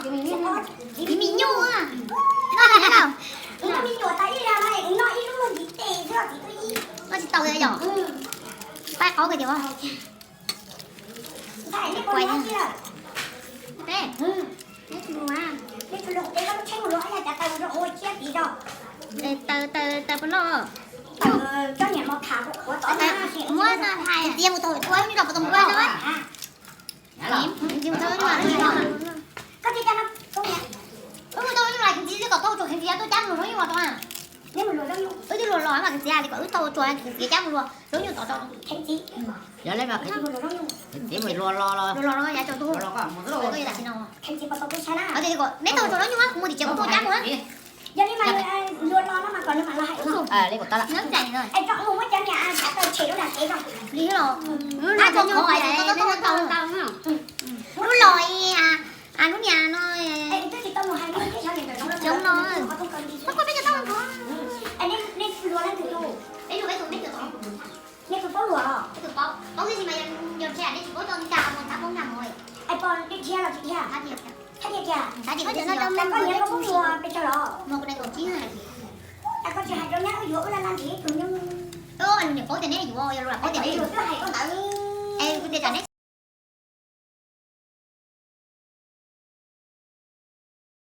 Txiv me nyuam. Noj tau ib lub ntiv tes xwb, noj tsis tau yom. Pab qaub kawg tiag. Peb, neb tsis mus a? Taws, taws, taws puas loj? Muab txiv mus tau tua lub nyuj rau puas tau npua no. Txiv mus tau lub nyuj rau. Wb mus tau lub nyuj los txiv kom tau tsuas kheev txiv tuaj cab mus luas zaub nyuj rau. Wb twb luas los mas kheev txiv hais tias kom wb tau tsuas kheev txiv cab mus luas zaub nyuj tod rau. Luas los yav tsaus ntuj. Neb tau tsuas zaub nyuj kuv mus tim tsev kuv tuaj cab mus. Li los, lub los, lub niag no, cov no, peb kuj peb cov tau ntuj. Neb tsis paub luas, neb tsis paub tau nkag mus tab paub nkag mus. Niam paub tias neb yuav, yog lus paub tias neb yuav.